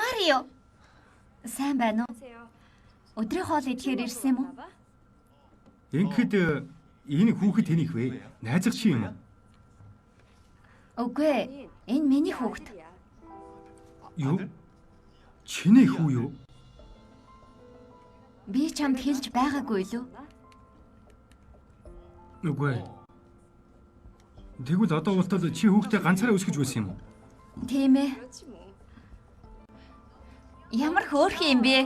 Марио. Сайн байна уу? Өдрийн хоол идэхээр ирсэн юм уу? Ингээд энэ хүүхэд тэнийх вэ? Найзах чи юм уу? Үгүй ээ. Энэ миний хүүхэд. Юу? Чиний хүү юу? Би чамд хэлж байгаагүй лүү? Үгүй ээ. Тэгвэл одоо болтол чи хүүхдээ ганцаараа өсгөж байсан юм уу? Тийм ээ. Ямар хөөрхөн юм бэ?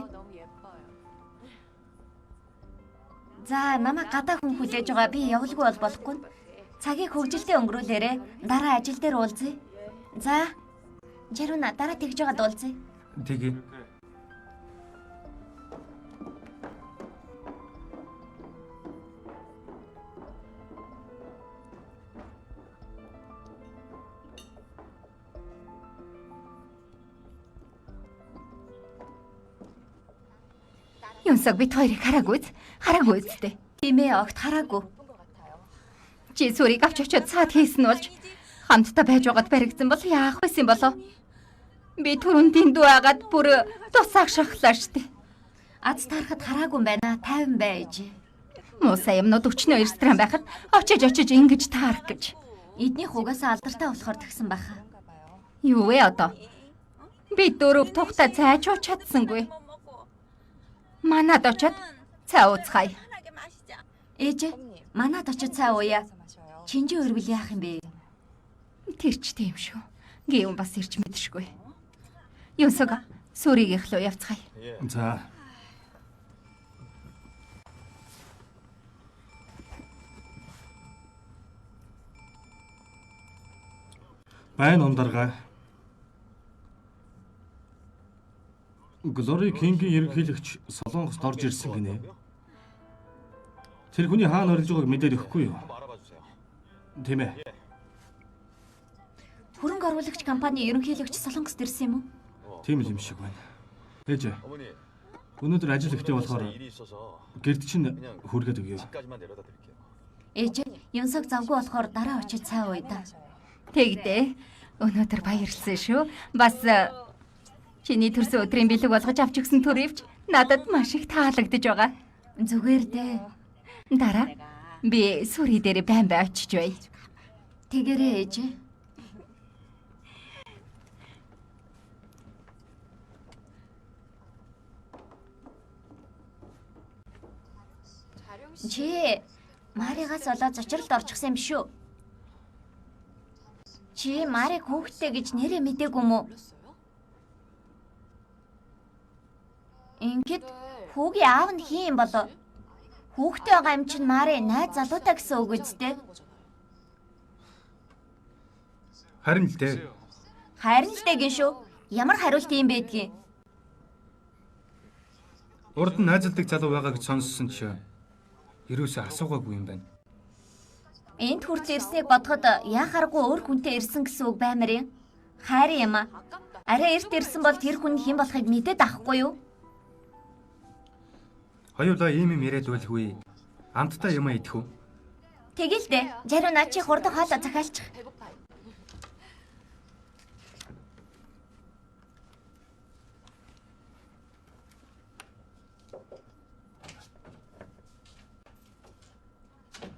За, намайг гадаа хүн хүлээж байгаа. Би явалгүй бол болохгүй. Цагийг хөгжилтэй өнгөрүүлээрэ. Дараа ажил дээр уулзъя. За. Жаруна дараа тэгж байгаад уулзъя. Тэгээ. Юнсаг бит хоёрыг хараагүй үз. Хараагүй үсттэй. Тийм ээ, огт хараагүй. Чи сүрийг авч очиод цаад хийсэн болж хамтдаа байж байгаад баригдсан бол яах вэ юм болов? Би түрүүн дэндүү агаад бүр тусааг шахлаа штэ. Аз тарахад хараагүй юм байна. Тайван байж. Муусаа юмнууд өчнөө ресторан байхад очиж очиж ингэж таарах гэж. Эднийх угаасаа алдартай болохоор тэгсэн байхаа. Юу вэ одоо? Би дөрөв тухтай цай ч ууж чадсангүй. Манад очиод цай ууцгаая. Ээж, манад очиж цай ууя. Чинжин өрвөл яах юм бэ? Тэр ч тийм шүү. Гүйм бас ирч мэдшгүй. Юнсаг сүрийгийнх лөө явцгаая. За. Байна ундаргаа. Глори Кингийн ерөнхийлөгч Солонгост орж ирсэн гинэ. Тэр хүний хаана орилж байгааг мэдээд өгөхгүй юу? Тийм ээ. Хөрөнгө оруулагч компани ерөнхийлөгч Солонгост ирсэн юм уу? Тийм л юм шиг байна. Ээж. Өнөөдөр ажил ихтэй болохоор гэрд чинь хүргээд өгье. Ээж, Юнсаг завгүй болохоор дараа очиж цай ууя да. Тэгдэ. Өнөөдөр баярлсан шүү. Бас чиний төрсөн өдрийн бэлэг болгож авч өгсөн төрөвч надад маш их таалагдж байгаа. Зүгээр дээ. Дараа би сүрий дээр байн бай очиж бай. Тэгэрээ ээж. Чи Маригаас болоод зочролд орчихсон юм шүү. Чи Мариг хүүхэдтэй гэж нэрээ мдээгүй юм уу? Ингээд хүүгийн аав нь хин юм болов? Хүүхдтэй байгаа юм чинь Мари найз залуутай гэсэн үг үсттэй. Харин л дээ. Харин л дээ гин шүү. Ямар хариулт юм бэдгийг? Урд нь найзалдаг залуу байгаа гэж сонссон чи ерөөсөө асуугаагүй юм байна. Энд хүртэл ирснийг бодоход яхааргүй өөр хүнтэй ирсэн гэсэн үг баймар юм. Хайр юм аа. Арай эрт ирсэн бол тэр хүн хэн болохыг мэдээд авахгүй юу? Хоёулаа ийм юм яриад байлгүй. Амттай юм идэх үү? Тэгэл дээ. Жаруу наа чи хурдан хоолоо захиалчих.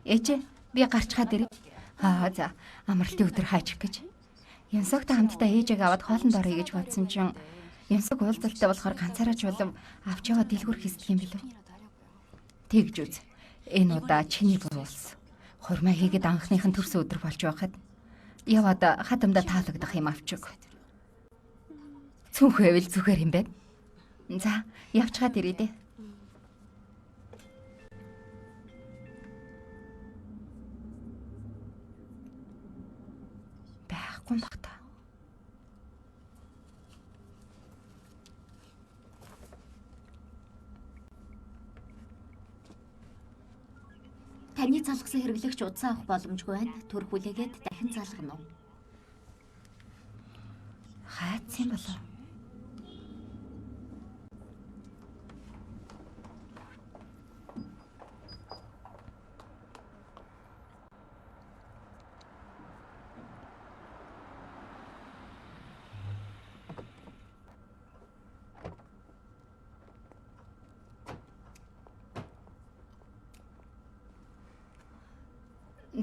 Ээж би гарчхаад ирээ. Аа за амралтын өдөр хаачих гэж. Янсагтай хамтдаа ээжийг аваад хоолнд оръё гэж бодсон чинь Янсаг уулзалттай болохоор ганцаараа чулав авч яваа дэлгүүр хийсдэг юм билүү. Тэгж үз. Энэ удаа чиний буруу болсон. Хурмаа хийгээд анхных нь төрсөн өдөр болж байхад яваад хадамдаа таалагдах юм авч өг. Цүнхээвэл зүгээр юм байна. За явчгаад ирээ дээ. Байхгүй юм бах та. Таны залгасан хэрэглэгч утсаа авах боломжгүй байна. Түр хүлээгээд дахин залгана уу? Хайцсан юм болов.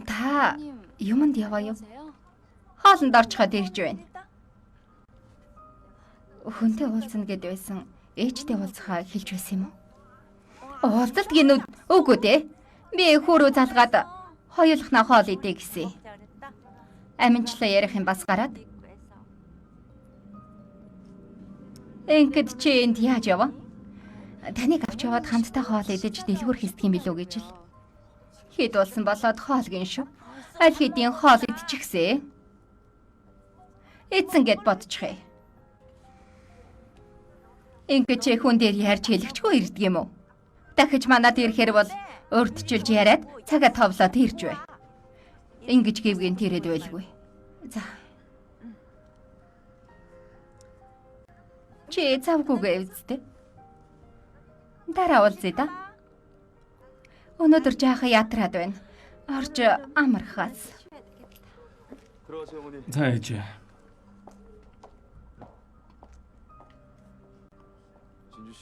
Та юмд яваа юу? Хоолнд орчиход ирж байна. Хүнтэй уулзна гэд байсан. Ээжтэй уулзахаа хэлж байсан юм уу? Уулзалт гинүүд үгүй дээ. Би хөөрөө залгаад хоёулахнаа хоол идэ гэсэн. Аминчлаа ярих юм бас гараад. Ингээд чи энд яаж яваа? Таныг авч яваад хамтдаа хоол идэж дэлгүүр хийсдэг юм билүү гэж л. Хэд болсон болоод хоол гин шүү. Аль хэдийн хоол идчихсэ. Эцэн гэд бодчихъя. Ингээд чи хүн дээр ярьж хэлэхчгүй ирдэг юм уу? Дахиж манад ирэхээр бол урдчилж яриад цагаа товлоод ирж бай. Ингэж гівгэн тэрэд байлгүй. За. Чи завгүйгээ үсттэй. Дараа уулзъя да. Өнөөдөр жаахан ятраад байна. Орж амархаас. За ээжээ.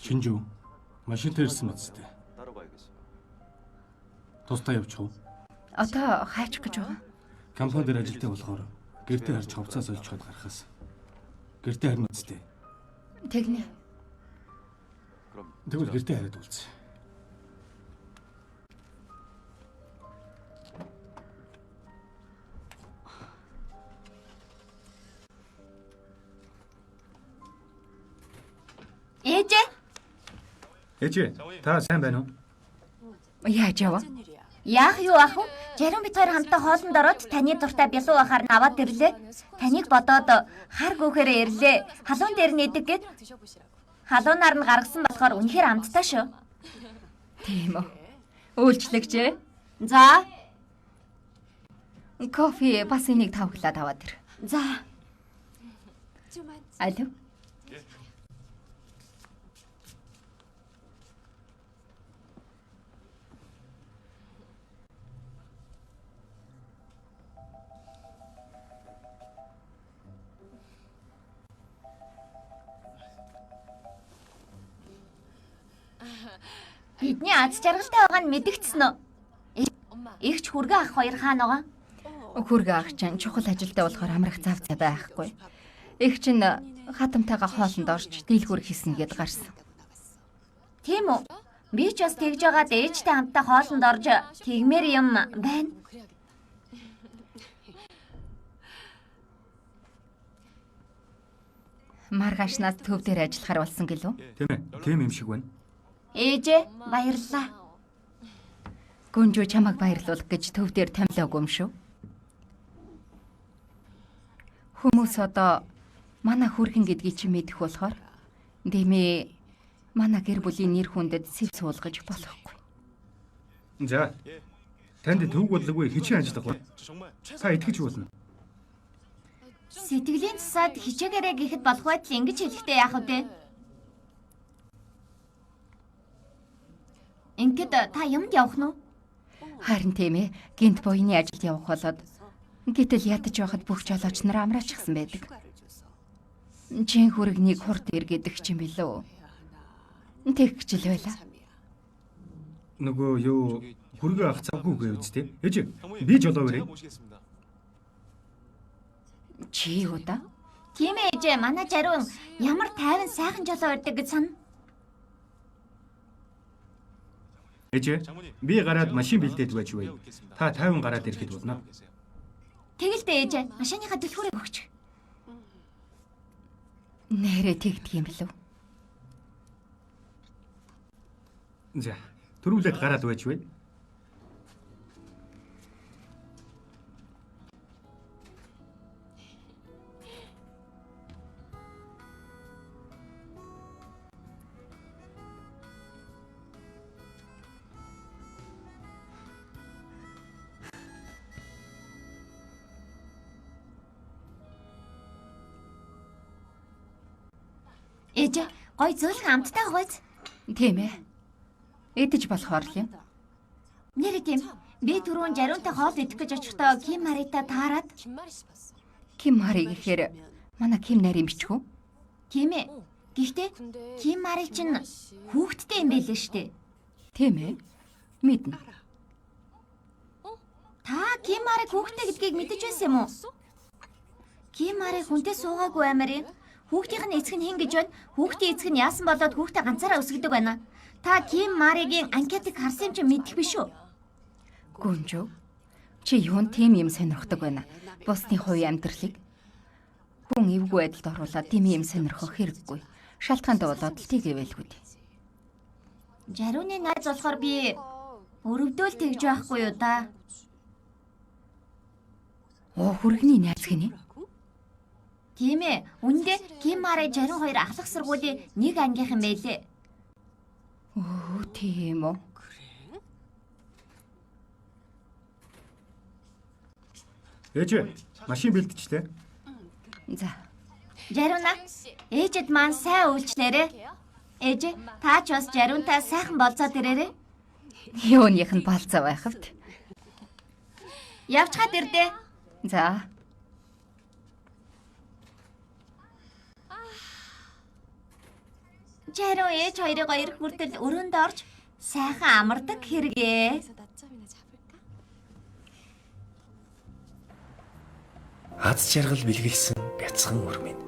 Чинжүү. Машинтай ирсэн мэт дээ. Тусдаа явчих уу? Одоо хаачих гэж байгаа. Компани дээр ажилтай болохоор гэртээ харж хувцас сольж чад гарахаас. Гэртээ харин үсттэй. Тэгнэ. Тэгвэл гэртээ хараад уулзъя. Ээжээ. Ээжээ, та сайн байна уу? Яаж яваа? Яах юу ах вэ? Жарин бит хоёр хамтдаа хоолнд ороод таны дуртай бялуу ахаар нь аваад ирлээ. Таныг бодоод хар гөөхөрөө ирлээ. Халуун дээр нэдэг гэд. Халуунаар нь гаргасан болохоор үнэхээр амттай шүү. Тийм үү. Үйлчлэгч ээ. За. Кофе бас энийг тавглаад аваад ир. За. Алив. Бидний аз жаргалтай байгаа нь мэдэгдсэн үү? Игч хүргэ ах хоёр хаана байгаа? Хүргэ ах чинь чухал ажилтай болохоор амрах зав цай байхгүй. Эх чинь хатамтайгаа хоолнд орж дийлгүүр хийсэн гэд гарсан. Тийм үү? Би ч бас тэгж байгаад ээжтэй хамтдаа хоолнд орж тэгмээр юм байна. Маргаашнаас төв дээр ажиллахаар болсон гэлүү? Тийм ээ. Тийм юм шиг байна. Ээжээ баярлалаа. Гүнжүү чамайг баярлуулах гэж төв дээр томилоогүй юм шүү. Хүмүүс одоо манай хүргэн гэдгийг чи мэдэх болохоор дэмээ манай гэр бүлийн нэр хүндэд сэв суулгаж болохгүй. За. Танд төв бодлогогүй хичээн ажиллах ба. Та итгэж болно. Сэтгэлийн тусаад хичээгээрэй гэхэд болох байтал ингэж хэлэхдээ яах вэ? Ингээд та юмд явах нь уу? Харин тийм ээ, гинт буйны ажилд явах болоод гэтэл ядаж байхад бүх жолооч нар амраачихсан байдаг. Чин хүрэгнийг хурд ир гэдэг ч юм билүү. Тэг гэж л байла. Нөгөө юу хүргээ ах завгүй гээ үсттэй. Ээж би жолоо өрөө. Чи юу да? Тийм ээ ээжээ, манай Жаруун ямар тайван сайхан жолоо өрдөг гэж санана. Ээжээ би гараад машин бэлдээд байж бай. Та тайван гараад ирэхэд болно. Тэгэл дээ ээжээ, машиныхаа түлхүүрийг өгч. Нэрээ тэгдэг юм билүү? За төрүүлээд гараад байж бай. Ээжээ, гой зөөлхөн амттай гоёц. Тийм ээ. Идэж болохоор л юм. Нэрээ тийм. Би түрүүн Жаруунтай хоол идэх гэж очихдоо Ким Марита таарад. Ким Мари гэхээр манай Ким нарийн бичгүү? Тийм ээ. Гэхдээ Ким Мари чинь хүүхэдтэй юм байлээ штэ. Тийм ээ. Мэднэ. Та Ким Марыг хүүхдтэй гэдгийг мэдэж байсан юм уу? Ким Марыг хүнтэй суугаагүй аймаар юм. Хүүхдийнх нь эцэг нь хэн гэж байна? Хүүхдийн эцэг нь яасан болоод хүүхдээ ганцаараа өсгөдөг байна. Та Ким Маригийн анкетыг харсан юм чи мэдэх биш үү? Гүнжүү. Чи юун тийм юм сонирхдаг байна? Бусдын хувийн амьдралыг хүн эвгүй байдалд оруулаад тийм юм сонирхох хэрэггүй. Шалтгаантай болоод л тгийгэлгүй дээ. Жарууны найз болохоор би өрөвдөөл тэгж байхгүй юу да? Оо хүргэний найз гинэ? Тийм ээ. Үүндээ Ким Мари Жарун хоёр ахлах сургуулийн нэг ангийнхан байлээ. Өө тийм үү? Ээж машин бэлтчихлээ. За. Жаруна, ээжэд маань сайн үйлчлээрэ. Ээж, та ч бас Жарунтай сайхан болцоод ирээрэй. Юуных нь болцоо байх вэ? Явчхаад ирдэ. За. Жарун ээж хоёрыг ирэх хүртэл өрөөнд орж сайхан амардаг хэрэгээ. Аз жаргал бэлгэлсэн бяцхан өр минь.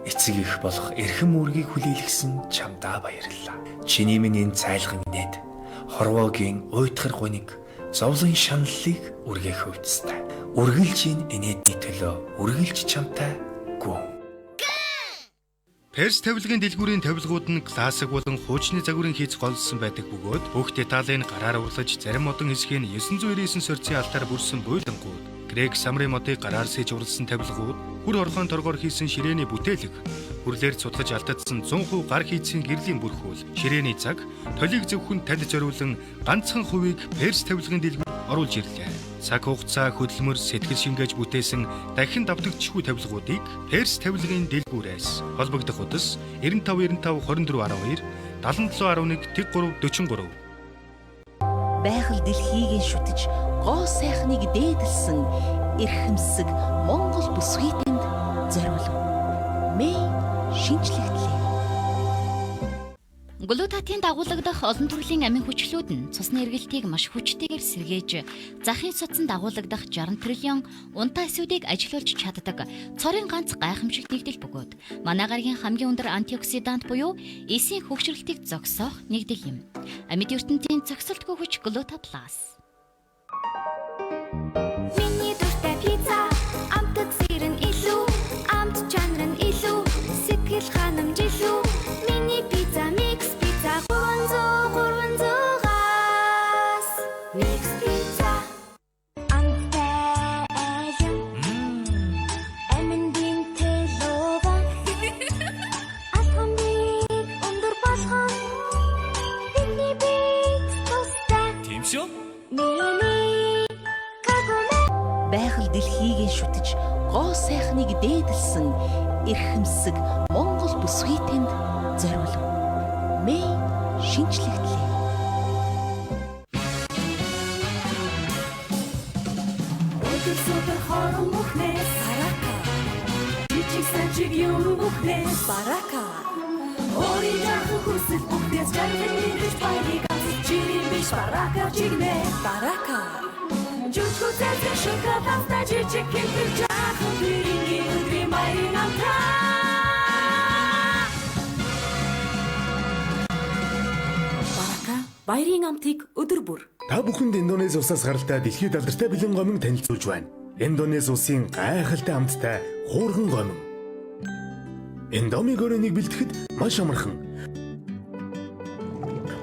Эцэг их болох эрхэм үүргийг хүлээлгэсэн чамдаа баярлалаа. Чиний минь энэ цайлган инээд хорвоогийн уйтгар гуниг зовлон шаналлыг үргээх өвцтэй. Үргэлж энэ инээдний төлөө үргэлж чамтай гүн. Перс тавилгын дэлгүүрийн тавилгууд нь классик болон хуучны загварын хийц голлсон байдаг бөгөөд бүх деталийг гараар урлаж зарим модон хэсгийг 999 сорьцын алтаар бүрсэн буйлангууд, грек самрын модыг гараар сэж урлсан тавилгууд, хүр хорхоон торгоор хийсэн ширээний бүтээлэг, хүрлээр цутгаж алдагдсан 100% гар хийцийн гэрлийн бүрхүүл, ширээний цаг, толийг зөвхөн танд зориулан ганцхан хувийг Перс тавилгын дэлгүүр оруулж ирлээ. Цаг хугацаа хөдөлмөр сэтгэл шингээж бүтээсэн дахин давтагдчихгүй тавилгуудыг Перс тавилгын дэлгүүрээс холбогдох удас 95 95 24 12 77 11 3 43. Байгаль дэлхийг шүтэж гоо сайхныг дээдэлсэн эрхэмсэг Монгол бүсгүй танд зориулв. Мэй шинжлэгдлээ. Глутатын дагуулгадах олон төрлийн амин хүчлүүд нь цусны эргэлтийг маш хүчтэйгээр сэргээж, захын судсан дагуулгадах 60 триллион унтаа эсүүдийг ажилуулж чаддаг цорын ганц гайхамшигт нэгдэл бөгөөд манай гарагийн хамгийн өндөр антиоксидант буюу эсийн хөгшрөлтийг зогсоох нэгдэл юм. Амьд ертөнцийн зогсолтгүй хүч Глута Плюс. Миний дуртай пицца амтд сэр нь илүү, амт чанар нь илүү, сэтгэл ханамж илүү. Миний пицца микс пицца 300 300-аас микс пицца. Амттай айлан аминдын төлөв алхамыг өндөр болгон бидний бит тустай. Тийм шүү. Миний кагуна. Байгаль дэлхийг шүтэж гоо сайхныг дээдэлсэн эрхэмсэг Монгол бүсгүй танд зориулв. Мэй шинжлэгдлээ. Өдөр сүдэр хорон бүхнээс Барака. Жижиг сажиг юм бүхнээс Барака. Өөрийн жаахан хүсэл бүхнээс жаргал мэдэж баярыг авч чирийн биш барака чигнэ. Барака. Жүжиггүй зайлшгүй шоколадтай жижиг хэмтэр жаахан тэрингийн өдрийн баярын амтаа. Барака баярын амтыг өдөр бүр. Та бүхэнд Индонез улсаас гаралтай дэлхийд алдартай бэлэн гомон танилцуулж байна. Индонез улсын гайхалтай амттай хуурган гомон. Индоми гөрөнийг бэлтгэхэд маш амархан.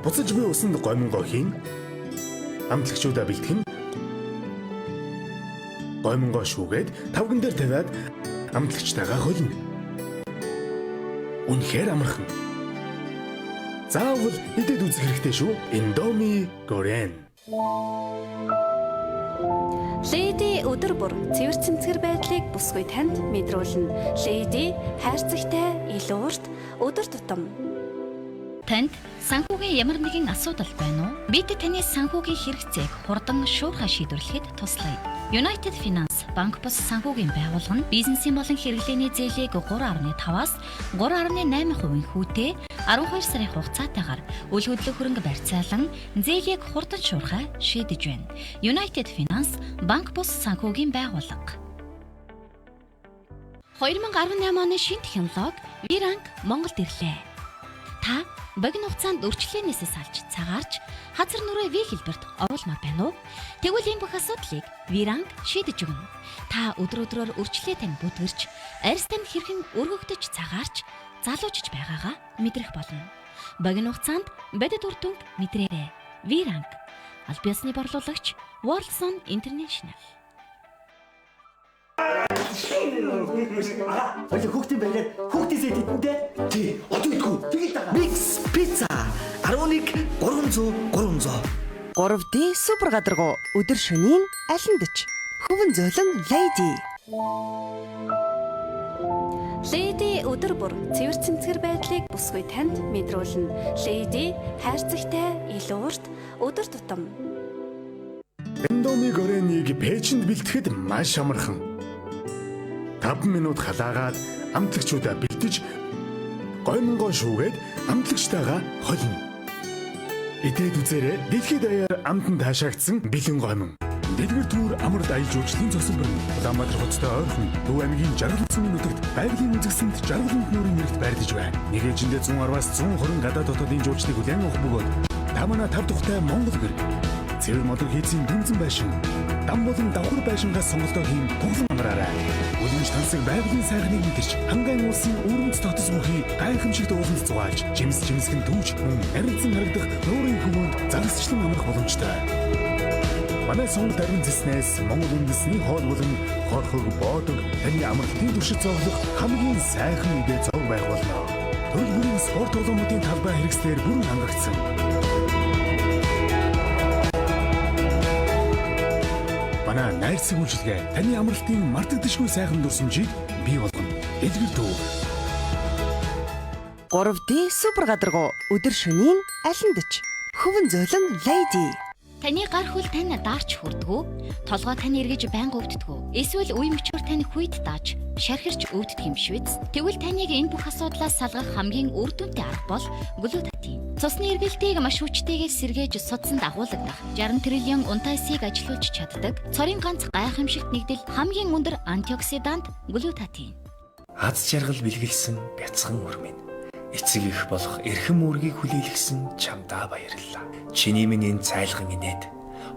Буцаж буй усанд гомонгоо хийн. Амтлагчудаа бэлтгэн. Гомонгоо шүүгээд тавган дээр тавиад амтлагчтайгаа холино. Үнэхээр амархан. Заавал идээд үзэх хэрэгтэй шүү. Индоми Горен. Леди өдөр бүр цэвэр цэмцгэр байдлыг бүсгүй танд мэдрүүлнэ. Леди хайрцагтай, илүү урт өдөр тутам. Танд санхүүгийн ямар нэгэн асуудал байна уу? Бид таны санхүүгийн хэрэгцээг хурдан шуурхай шийдвэрлэхэд туслая. United Finance банк бус санхүүгийн байгууллага нь бизнесийн болон хэрэглээний зээлийг 3.5-аас 3.8% хүүтэй 12 сарын хугацаатайгаар үл хөдлөх хөрөнгө барьцаалан зээлийг хурдан шуурхай шийдэж байна. United Finance банк бус санхүүгийн байгууллага. 2018 оны шинэ технологи V-Rank Монголд ирлээ. Та богино хугацаанд өрчлөөнөөсөө салж цагаарч хазар нүрээ V хэлбэрт оруулмаар байна уу? Тэгвэл энэ бүх асуудлыг V-Rank шийдэж өгнө. Та өдөр өдрөөр өрчлөө тань бүдгэрч, арьс тань хэрхэн өргөгдөж цагаарч, залуужж байгаагаа мэдрэх болно. Богино хугацаанд бодит үр дүнг мэдрээрэй. V-Rank аль биесны борлуулагч Worldson International. Хоёул хүүхдийн байраар хүүхдээсээ тэдэндээ. Тий, одоо идэггүй. Тэгэл дагаа. Mix Pizza 11 300 300. 3D супер гадаргуу өдөр шөнийн алиндч. Хөвөн зөөлөн Lady. Леди өдөр бүр цэвэр цэмцгэр байдлыг бүсгүй танд мэдрүүлнэ. Леди хайрцагтай, илүү урт өдөр тутам. Эндоми горенийг пэйжинд бэлтгэхэд маш амархан. 5 минут халаагаад амтлагчудаа бэлтэж гоймонгоо шүүгээд амтлагчтайгаа холино. Идээд үзээрэй дэлхийд даяар амтан таашаагдсан бэлэн гоймон. Дэлгэр түүр амард аялал жуулчлалын зогсол бүрэн Улаанбаатар хоттой ойрхон Төв аймгийн Жаргал сүмийн нутагт байгалийн үзэсгэлэнт Жаргалант нүүрийн нэрт байрлаж байна. Нэг ээжиндээ 110-аас 120 гадаад дотоодын жуулчдыг хүлээн авах бөгөөд та манай тав тухтай Монгол гэр цэвэр модон хийцийн дүнзэн байшин дам болон давхар байшингаас сонголтоо хийн туглан амраарай. Үлэмж тансаг байгалийн сайхныг мэдэрч хангайн улсын өвөрмөц дотос бүхий гайхамшигт ууланд зугаалж жимс жимсгэн түүж мөн нарийнсан харагдах нуурын хөвөөнд загасчлан амрах боломжтой. Манай сонголт ариун цэснээс Монгол үндэсний хоол болон хорхог, боодог таны амралтын туршид зовлох хамгийн сайхан үдэ зов байх болно. Төрөл бүрийн спорт тоглоомуудын талбай хэрэгслээр бүрэн хангагдсан. Манай найрсаг үйлчилгээ таны амралтын мартагдашгүй сайхан дурсамжийг бий болгоно. Дэлгэр төв. 3D супер гадаргуу өдөр шөнийн алиндч. Хөвөн зөөлөн Lady. Таны гар хөл тань даарч хүрдгүү, толгой тань эргэж байнга өвддгүү. Эсвэл үе мөчөөр тань хүйт дааж, шархирч өвддөг юм швэз. Тэгвэл таныг энэ бүх асуудлаас салгах хамгийн үр дүнтэй арга бол глутатин. Цусны эргэлтийг маш хүчтэйгээр сэргээж судсанд агуулгадах 60 триллион унтаа эсийг ажилуулж чаддаг цорын ганц гайхамшигт нэгдэл хамгийн өндөр антиоксидант глутатин. Аз жаргал бэлгэлсэн бяцхан өрмөн. Эцэг их болох эрхэм үүргийг хүлээлгэсэн чамдаа баярлалаа. Чиний минь энэ цайлган инээд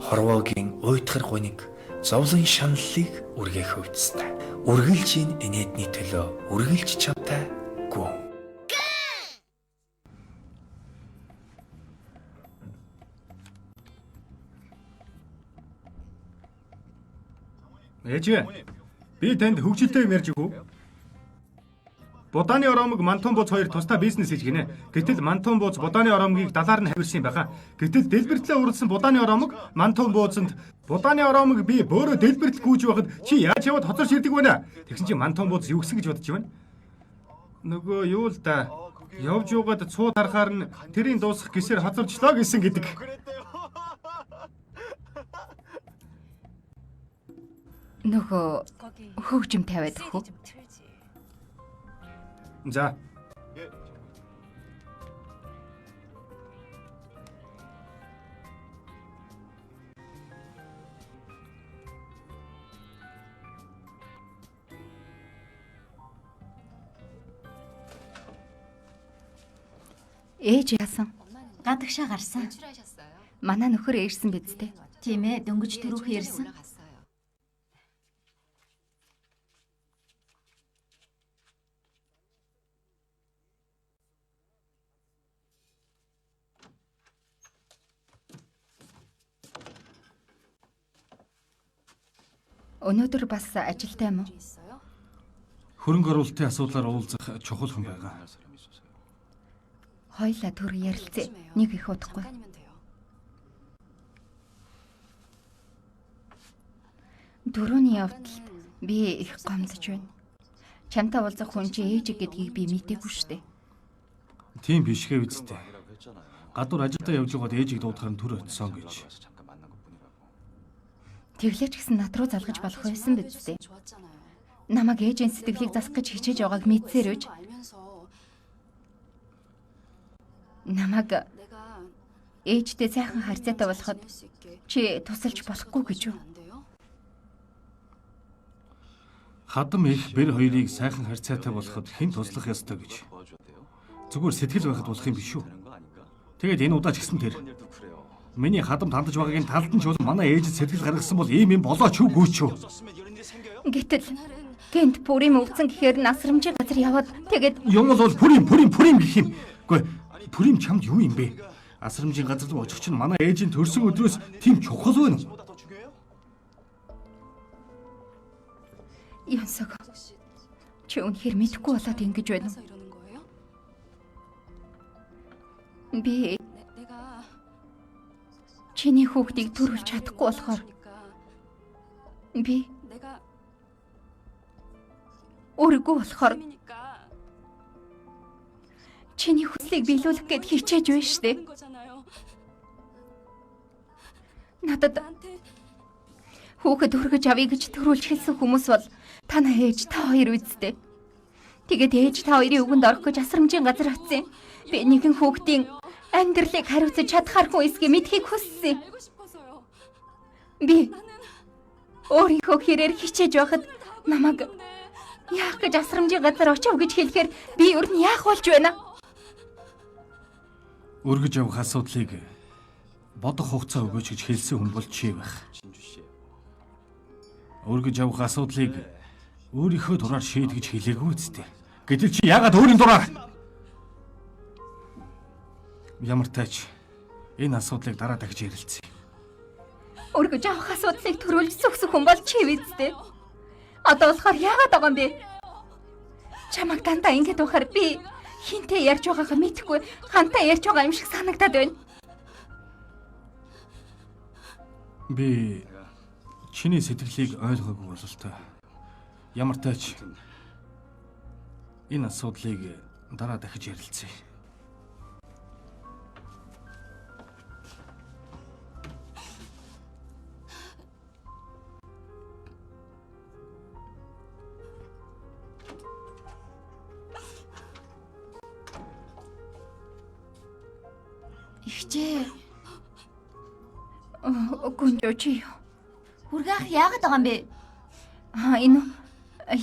хорвоогийн уйтгар гуниг зовлон шаналлыг үргээх өвцтэй. Үргэлж энэ инээдний төлөө үргэлж чамтай гүн. Ээж, би танд хөгжилтэй юм ярьж өгөө. Будааны оромог Мантун бууз хоёр тусдаа бизнес хийж гинэ. Гэтэл Мантун бууз будааны оромгийг далаар нь хавирсан юм байхаа. Гэтэл дэлбэртлээ уралсан будааны оромог Мантун буузанд будааны оромог би бөөрөө дэлбэртэл гүйж байхад чи яаж яваад хоцорч ирдэг вэ нэ? Тэгсэн чи Мантун бууз юу гэсэн гэж бодож байна? Нөгөө юу л да. Явж юугаад цуу тарахаар нь тэрийн дуусах гисээр хоцорчлоо гэсэн гэдэг. Нөгөө хөгжим тавиад өгөх үү? За. Ээж яасан? Гадагшаа гарсан. Манай нөхөр ирсэн биз дээ. Тийм ээ, дөнгөж түрүүхэн ирсэн. Өнөөдөр бас ажилтай юм уу? Хөрөнгө оруулалтын асуудлаар уулзах чухал хүн байгаа. Хоёлаа төр ярилцъя. Нэг их удахгүй. Дөрөвний явдалд би их гомдож байна. Чамтай уулзах хүн чи ээж гэдгийг би мдээгүй шүү дээ. Тийм биш гэ үсттэй. Гадуур ажилдаа явж байгаад ээжийг дуудахаар нь төр очисон гэж. Тэглээч гэсэн над руу залгаж болох байсан биз дээ. Намайг ээжийн сэтгэлийг засах гэж хичээж байгааг мэдсээр үж. Намайг ээжтэй сайхан харьцаатай болоход чи тусалж болохгүй гэж үү? Хадам их бэр хоёрыг сайхан харьцаатай болоход хэн туслах ёстой гэж. Зүгээр сэтгэл байхад болох юм биш үү? Тэгээд энэ удаа ч гэсэн тэр миний хадамд хандаж байгаагийн талд нь ч бол манай ээжид сэтгэл гаргасан бол ийм юм болооч үгүй ч үү? Гэтэл гэнт пүрим өвцөн гэхээр насрамжийн газар яваад тэгээд юм бол пүрим пүрим пүрим гэх юм. Үгүй пүрим чамд юу юм бэ? Асрамжийн газар руу очих чинь манай ээжийн төрсөн өдрөөс тийм чухал байна уу? Юнсог. Чи үнэхээр мэдэхгүй болоод ингэж байна уу? Би чиний хүүхдийг төрүүлж чадахгүй болохоор би өргөө болохоор чиний хүслийг биелүүлэх гээд хичээж байна штэ. Надад хүүхэд өргөж авъя гэж төрүүлж хэлсэн хүмүүс бол танаа ээж та хоёр үсттэй. Тэгээд ээж та хоёрын үгэнд орох гэж асрамжийн газар очив. Би нэгэн хүүхдийн амьдралыг хариуцаж чадхааргүй эсгийг мэдхийг хүссэн. Би өөрийнхөө хэрээр хичээж байхад намайг яах гэж асрамжийн газар очив гэж хэлэхээр би ер нь яах болж байна? Өргөж явах асуудлыг бодох хугацаа өгөөч гэж хэлсэн хүн бол чи байх. Өргөж явах асуудлыг өөрийнхөө дураар шийд гэж хэлээгүй үсттэй. Гэтэл чи яагаад өөрийн дураар? Ямар тач энэ асуудлыг дараа дахиж ярилцъя. Өргөж авах асуудлыг төрүүлж зүгсэх хүн бол чи үсттэй. Одоо болохоор яагаад байгаа юм бэ? Чамайг дандаа ингэж байхаар би хинтээ ярьж байгаагаа мэдэхгүй, хантай ярьж байгаа юм шиг санагдаад байна. Би чиний сэтгэлийг ойлгоогүй бололтой. Ямар тач энэ асуудлыг дараа дахиж ярилцъя. Ихчээ. Гүнжөө чи юу? Хүргээх яагаад байгаа юм бэ? Аа энэ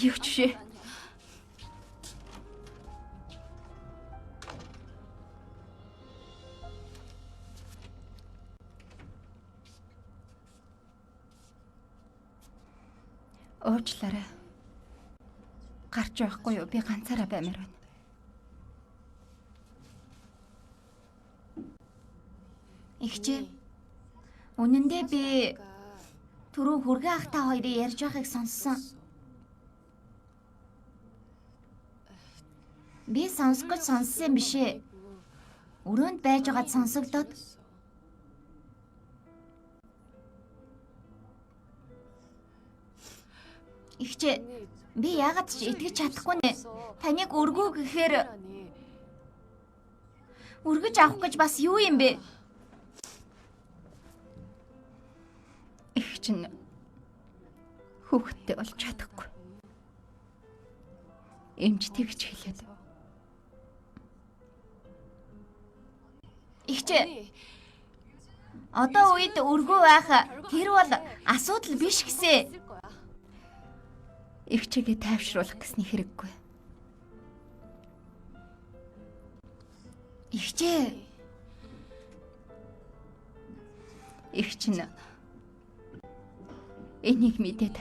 юу ч шээ. Уучлаарай. Гарч явахгүй юу? Би ганцаараа баймаар байна. Ихчээ. Үнэн дээр би түрүү хүргэн ах та хоёрын ярьж байхыг сонссон. Би сонсох гэж сонссон юм биш ээ. Өрөөнд байж байгаад сонсогдоод. Ихчээ, би яагаад ч итгэж чадахгүй нэ. Таныг өргөө гэхээр өргөж авах гэж бас юу юм бэ? Их чинь хүүхэдтэй болж чадахгүй. Эмч тэгж хэлээд. Ихчээ. Одоо үед өргөө байх тэр бол асуудал биш гэсэн. Ихчээгээ тайвшруулах гэсний хэрэггүй. Ихчээ. Их чинь энийг мэдээд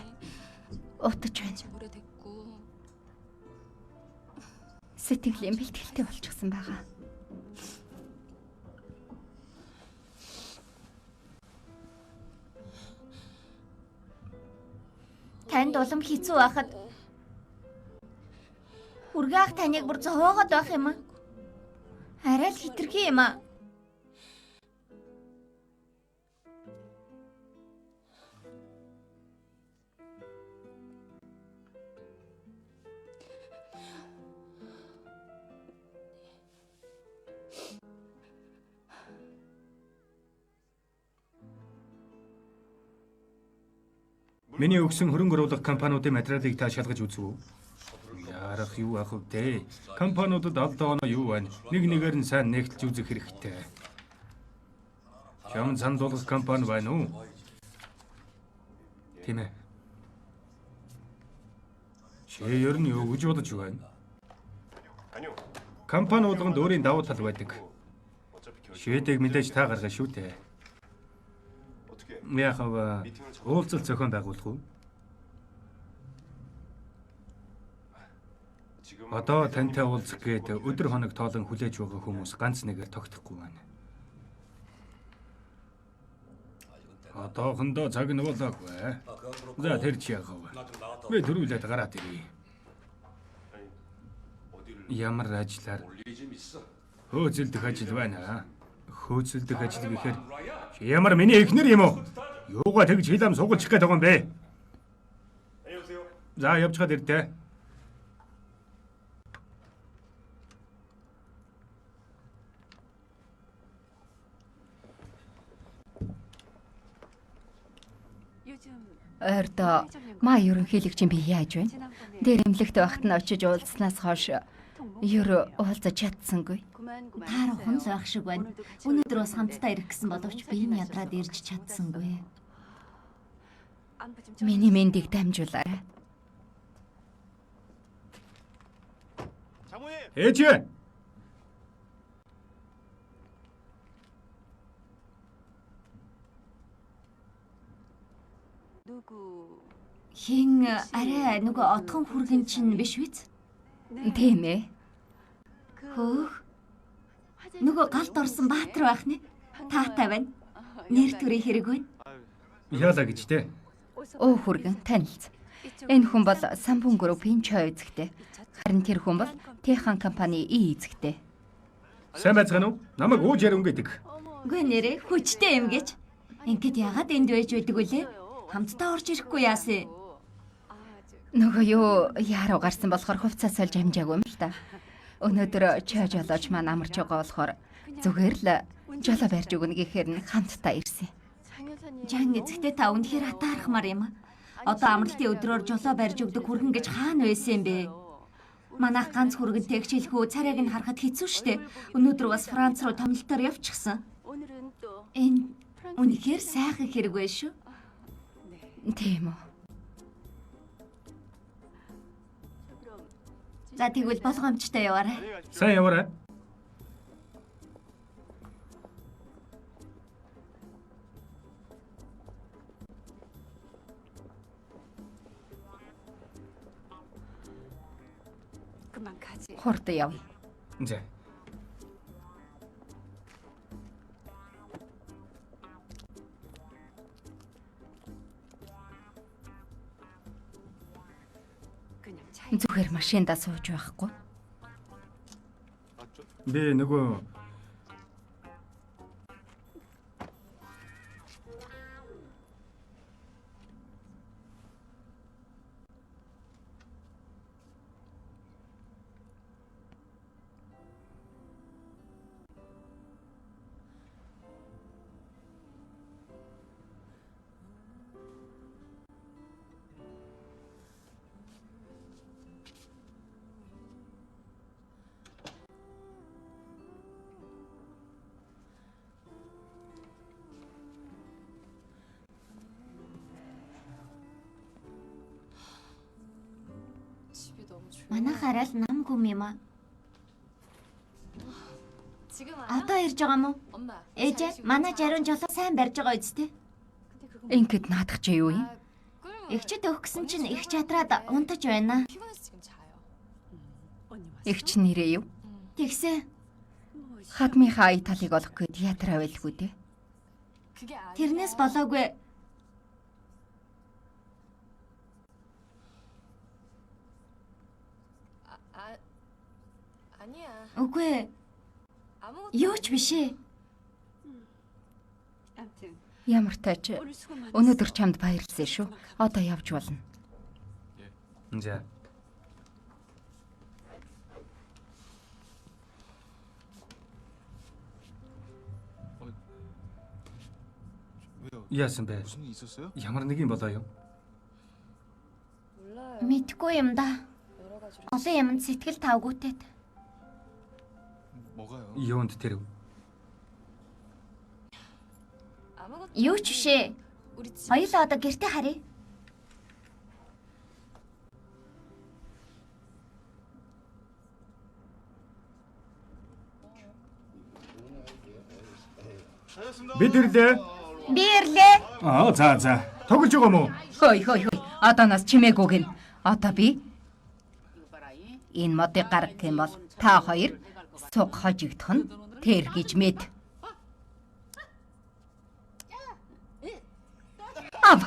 утаж байна. Сэтгэлийн бэлтгэлтэй болчихсон байгаа. Танд улам хэцүү байхад хүргээх таныг бүр зовоогоод байх юм аа. Арай л хитрхи юм аа. Миний өгсөн хөрөнгө оруулах компаниудын материалыг та шалгаж үзв үү? Дарах юу ах вэ? Компаниудад алдаа оноо юу байна? Нэг нэгээр нь сайн нэгтэлж үзэх хэрэгтэй. Чам санал болгох компани байна уу? Тийм ээ. Чи ер нь юу гэж бодож байна? Компани болгонд өөрийн давуу тал байдаг. Шведийг мэдээж та гаргана шүү дээ. Яах вэ? Уулзалт зохион байгуулах уу? Одоо тантай уулзах гээд өдөр хоног тоолон хүлээж байгаа хүмүүс ганц нэгээр тогтохгүй байна. Одоохондоо цаг нь болоогүй. За тэр чи яах вэ? Би төрүүлээд гараад ирье. Ямар ажиллаар хөөцөлдөх ажил байна. Хөөцөлдөх ажил гэхээр чи ямар миний эхнэр юм уу? Юугаа тэгж хил ам сугалчих гээд байгаа юм бэ? За явж хад ирдэ. Ойрдоо маа ерөнхийлөгчийн би яаж байна? Дээр эмнэлэгт байхад нь очиж уулзсанаас хойш ер уулзаж чадсангүй. Таар ухамс байх шиг байна. Өнөөдөр бас хамтдаа ирэх гэсэн боловч би нь ядраад ирж чадсангүй. Миний мэндийг дамжуулаарай. Ээж! Хин арай нөгөө отхон хүргэн чинь биш биз? Тийм ээ. Хөөх. Нөгөө галд орсон баатар байх нэ. Таатай байна. Нэр төрийн хэрэг байна. Яалаа гэж те. Оо хүргэн танилц. Энэ хүн бол Самбун группийн чой эзэгтэй. Харин тэр хүн бол Техан компани и эзэгтэй. Сайн байцгаана уу? Намайг ууж ярив гэдэг. Үгүй нэрээ хүчтэй юм гэж. Ингээд ягаад энд байж байдаг вүлээ? Хамтдаа орж ирэхгүй яасан? Нөгөө юу яарав гарсан болохоор хувцас сольж амжаагүй юм л та. Өнөөдөр чой жолооч маань амарч байгаа болохоор зүгээр л жолоо барьж өгнө гэхээр нь хамтдаа ирсэн. Жан эзэгтэй та үнэхээр атаархмаар юм. Одоо амралтын өдрөөр жолоо барьж өгдөг хүргэн гэж хаана байсан юм бэ? Манайх ганц хүргэнтэй хичээлхүү царайг нь харахад хэцүү шттэ. Өнөөдөр бас Франц руу томилтоор явчихсан. Энэ үнэхээр сайхан хэрэг байх шүү. Тийм үү. За тэгвэл болгоомжтой яваарай. Сайн яваарай. Хурдан явъя. За. Зүгээр машиндаа сууж байхгүй. Би нөгөө Манайх арай л нам гүм юм аа. Одоо ирж байгаа мó? Ээжээ, манай жаруун жолоо сайн барьж байгаа үсттэй. Ингээд наадах чи юу юм? Эгчэд өгөх гэсэн чинь их чадраад унтаж байна. Эгч нэрээ юу? Тэгсэн. Хадмынхаа ая талыг олох гээд ятраа байлгүй дээ. Тэрнээс болоогүй. Үгүй. Юу ч биш ээ. Ямар тач өнөөдөр чамд баярлсан шүү. Одоо явж болно. За. Яасан бэ? Ямар нэг юм болоо юу? Мэдгүй юм да. Олон юмд сэтгэл тавгүйтэд. Юунд тэр? Юу ч бишээ. Хоёулаа одоо гэрте харъя. Бид ирлээ. Би ирлээ. Аа за за. Тоглож байгаа мó? Хөөй хөөй хөөй. Одооноос чимээгүй гин. Одоо би энэ модыг гаргах юм бол та хоёр суг хожигдох нь тэр гэж мэд. Ав.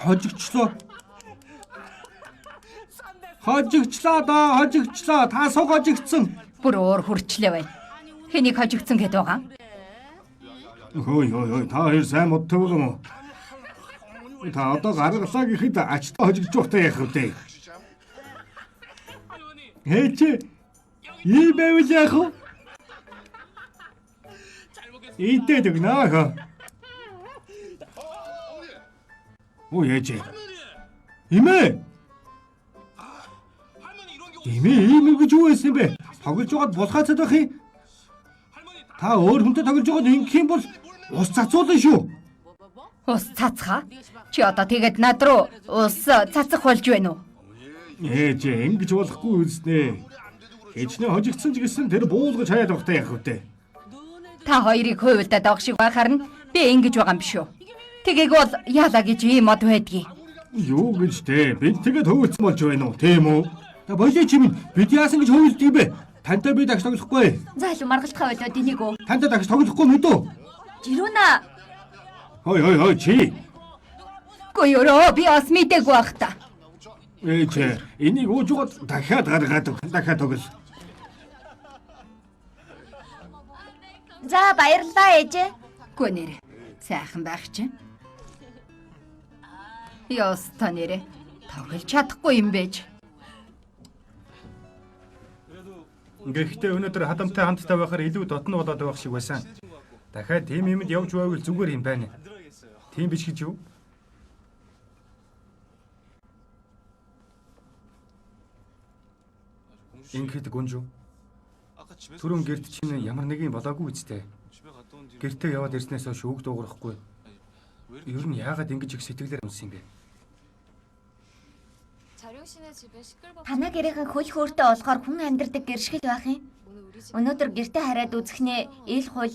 Хожигчлоо. Хожигчлоо доо, хожигчлоо. Та суг хожигдсон. Бүр өөр хурцлээ байна. Хэнийг хожигдсон гэдээ байгаа? Хөөй хөөй хөөй, та хоёр сайн модтой байгаа юм уу? Та одоо гаргалаа гэхэд ачтай хожигдож байхдаа яах вэ? Хээ чи ийм байвал яах вэ? Идээд өгнө хөө. Оо яэж. Имээ. Имээ ийм юм гэж юу байсан бэ? Тоглож байгаад булгаацаад байх юм. Та өөр хүнтэй тоглож байгаад ингэх юм бол ус цацуулна шүү. Ус цацхаа? Чи одоо тэгээд над руу ус цацах болж байна уу? Ээж ингэж болохгүй үзнэ. Хичнээн хожигдсан ч гэсэн тэр буулгаж хаяад байхдаа яах вэ? Та хоёрыг хуйлдаад авах шиг байхаар нь би ингэж байгаа юм биш үү? Тэгийг бол яалаа гэж ийм мод байдгийг. Юу гэж те? Бид тэгээд хөвөлцсөн болж байна уу? Тийм үү? Та болоо чи минь бид яасан гэж хөвөлдөг юм бэ? Тантай би дахиж тоглохгүй. За илүү маргалдахаа болоод энийг үү? Тантай дахиж тоглохгүй мэдүү? Жирүүнэ. Хой хой хой чи. Үгүй өрөө би бас мдээгүй байх та. Ээж энийг ууж угаад дахиад гаргаад өг. Дахиад тоглол. За баярлалаа ээжээ. Үгүй нэрэ. Сайхан байх чинь. Ёстой нэрэ. Тоглож чадахгүй юм байж. Гэхдээ өнөөдөр хадамтай хамтдаа байхаар илүү дотно болоод байх шиг байсан. Дахиад тийм юмд явж байвал зүгээр юм байна. Тийм биш гэж юу? Ингээд гүнжүү. Түрүүн гэрт чинь ямар нэгэн болоогүй үстэй. Гэртээ яваад ирснээс хойш үг дуугарахгүй. Ер нь яагаад ингэж их сэтгэлээр унсан юм бэ? Танаа гэрийнхэн хөл хөөртэй болохоор хүн амьдардаг гэр шиг л байх юм. Өнөөдөр гэртээ хараад үзэхнээ ил хул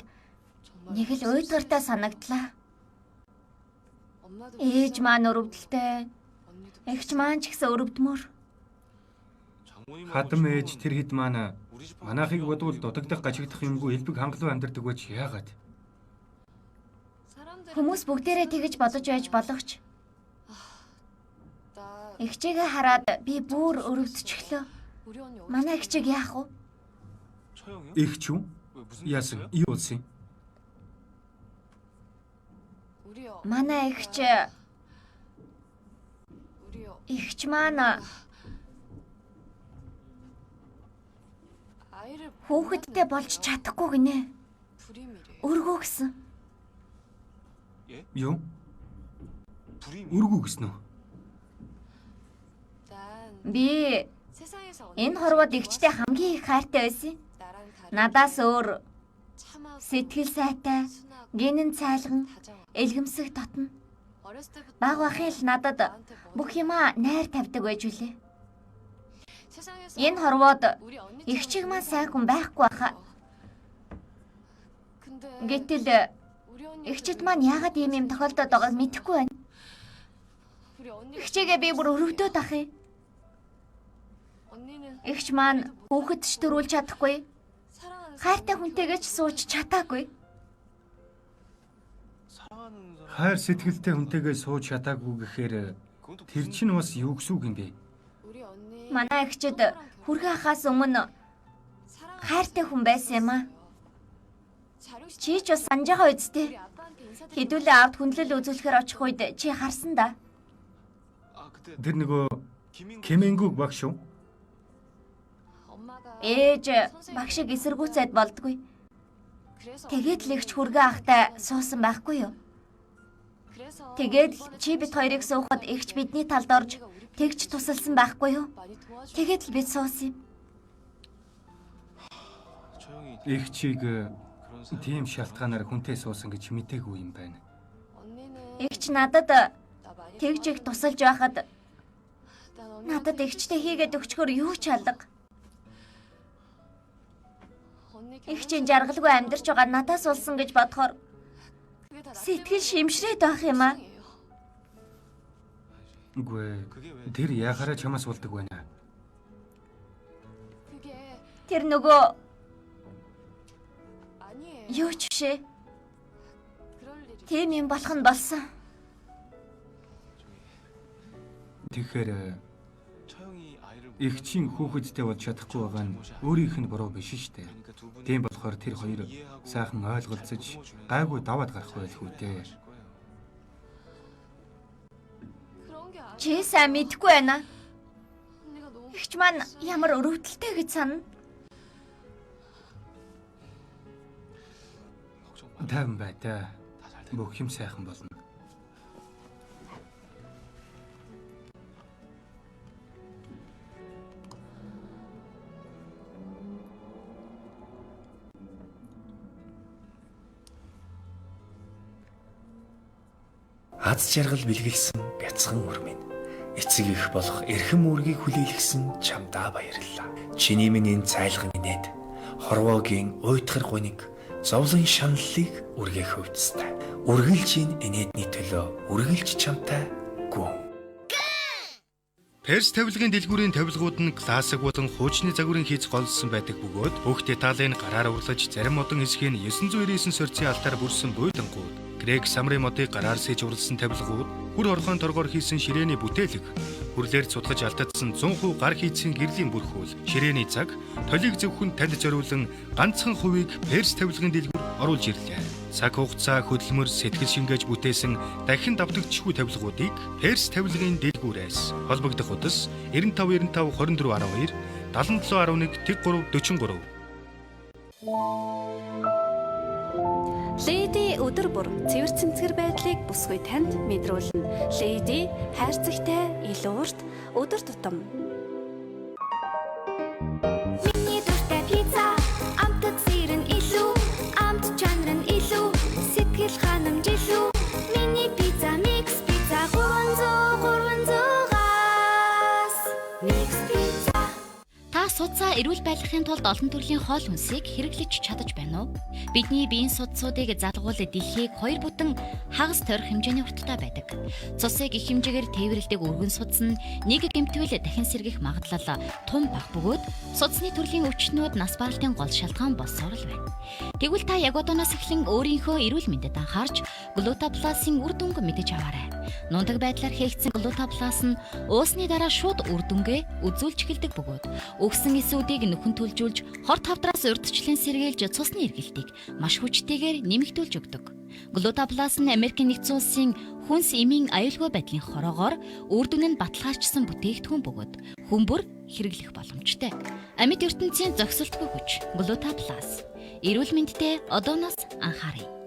нэг л уйдгартай санагдлаа. Ээж маань өрөвдөлтэй. Эгч маань ч гэсэн өрөвдмөр. Хадам ээж тэр хэд маань манайхыг бодвол дутагдах гажигдах юмгүй элбэг хангалуун амьдардаг байж яагаад? Хүмүүс бүгдээрээ тэгэж бодож байж болох ч. Эгчээгээ хараад би бүр өрөвдчихлөө. Манай эгчийг яах вэ? Эгч үү? Яасан? Юу болсон юм? Манай эгч эгч маань хүүхэдтэй болж чадахгүй гинэ. Өргөө гэсэн. Юу? Өргөө гэсэн үү? Би энэ хорвоод эгчтэй хамгийн их хайртай байсан. Надаас өөр сэтгэл сайтай, гинэн цайлган, элгэмсэг дотно. Баг бахын л надад бүх юмаа найр тавьдаг байж үлээ. Энэ хорвоод эгчиг маань сайн хүн байхгүй баха. Гэтэл эгчид маань яагаад ийм юм тохиолдоод байгааг мэдэхгүй байна. Эгчээгээ би бүр өрөвдөөд ах юм. Эгч маань хүүхэд ч төрүүлж чадахгүй. Хайртай хүнтэйгээ ч сууж чадаагүй. Хайр сэтгэлтэй хүнтэйгээ сууж чадаагүй гэхээр тэр чинь бас юу гэсэн үг юм бэ? Манай эгчид хүрхээ ахаас өмнө хайртай хүн байсан юм аа. Чи ч бас санаж байгаа үсттэй. Хэдүүлээ авд хүндлэл үзүүлэхээр очих үед чи харсан да. Тэр нөгөө Кеменгүг багш уу? Ээж багшиг эсэргүүцээд болдгүй. Тэгээд л эгч хүргээ ахтай суусан байхгүй юу? Тэгээд л чи бит хоёрыг суухад эгч бидний талд орж Тэгж тусалсан байхгүй юу? Тэгээд л бид суусан юм. Их чиг тийм шалтгаанаар хүнтэй суусан гэж мдээгүй юм байна. Эгч надад тэгж их тусалж байхад надад эгчтэй хийгээд өгчхөр юу ч алга. Эгчийн жаргалгүй амьдарч байгаа надаас улсан гэж бодохоор сэтгэл шимшрээд байх юм аа. Үгүй тэр яхаараа чамаас улдаг байна. Тэр нөгөө юу ч бишээ. Тийм юм болох нь болсон. Тэгэхээр эгчийн хүүхэдтэй болж чадахгүй байгаа нь өөрийнх нь буруу биш шүү дээ. Тийм болохоор тэр хоёр сайхан ойлголцож гайгүй даваад гарах байлгүй дээ. Чи сайн мэдэхгүй байна. Эгч маань ямар өрөвдөлтэй гэж санана. Тайван бай та. Бүх юм сайхан болно. Аз жаргал бэлгэлсэн бяцхан үр минь. Эцэг их болох эрхэм үүргийг хүлээлгэсэн чамдаа баярлалаа. Чиний минь энэ цайлган инээд хорвоогийн уйтгар гуниг зовлон шаналлыг үргээх өвцтэй. Үргэлж энэ инээдний төлөө үргэлж чамтай гүн. Перс тавилгын дэлгүүрийн тавилгууд нь классик болон хуучны загварын хийц голлсон байдаг бөгөөд бүх деталийг гараар урлаж зарим модон хэсгийг 999 сорьцын алтаар бүрсэн буйлангууд, Грек самрын модыг гараар сэж уралсан тавилгууд, хүр хорхон торгоор хийсэн ширээний бүтээлэг, хүрлээр цутгаж алдагдсан 100% гар хийцийн гэрлийн бүрхүүл, ширээний цаг, толийг зөвхөн танд зориулан ганцхан хувийг Перс тавилгын дэлгүүр оруулж ирлээ. Цаг хугацаа, хөдөлмөр, сэтгэл шингээж бүтээсэн дахин давтагдчихгүй тавилгуудыг Перс тавилгын дэлгүүрээс холбогдох утас 95 95 24 12 77 11 3 43. Леди өдөр бүр цэвэр цэмцгэр байдлыг бүсгүй танд мэдрүүлнэ. Леди хайрцагтай, илүү урт өдөр тутам. Миний дуртай пицца амтд сэр нь илүү, амт чанар нь илүү, сэтгэл ханамж илүү. Миний пицца микс пицца 300 300-аас. Микс пицца. Та судсаа эрүүл байлгахын тулд олон төрлийн хоол хүнсийг хэрэглэж чадаж байна уу? Бидний биеийн судсуудыг залгуул дэлхийг хоёр бүтэн хагас тойрох хэмжээний урттай байдаг. Цусыг их хэмжээгээр тээвэрлэдэг өргөн судас нь нэг гэмтвэл дахин сэргэх магадлал тун бага бөгөөд судасны төрлийн өвчнүүд нас баралтын гол шалтгаан болсоор л байна. Тэгвэл та яг одооноос эхлэн өөрийнхөө эрүүл мэндэд анхаарч Глутапласын үр дүнг мэдэж аваарай. Нундаг байдлаар хийгдсэн Глутаплас нь уусны дараа шууд үр дүнгээ үзүүлж эхэлдэг бөгөөд өгсөн эсүүдийг нөхөн төлжүүлж, хорт хавдраас урьдчилан сэргийлж цусны эргэлтийг маш хүчтэйгээр нэмэгдүүлж өгдөг. Глутаплас нь Америкийн нэгдсэн улсын хүнс эмийн аюулгүй байдлын хороогоор үр дүн нь баталгаажсан бүтээгдэхүүн бөгөөд хүн бүр хэрэглэх боломжтой. Амьд ертөнцийн зохицолтгүй хүч Глутаплас. Эрүүл мэндтэй одооноос анхааръя.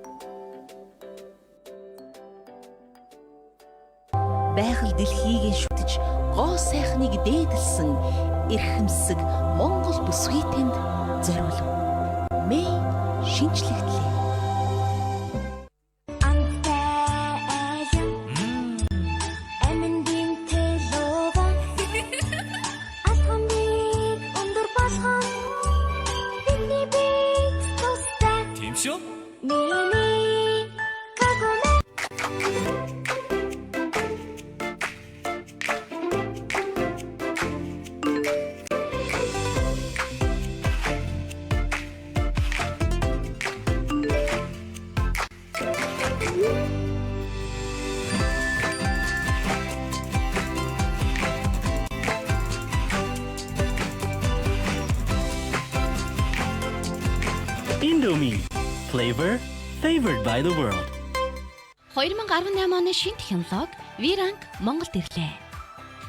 Байгаль дэлхийг шүтэж, гоо сайхныг дээдэлсэн эрхэмсэг Монгол бүсгүй танд зориулв. Мэй шинжлэгдлээ. Амттай айлан амин димтэй лова алхам бид өндөр болгон бидний бит тустай. Тийм шүү. Миний кагуме. Indomie. Flavor favored by the world. 2018 оны шинэ технологи V-Rank Монголд ирлээ.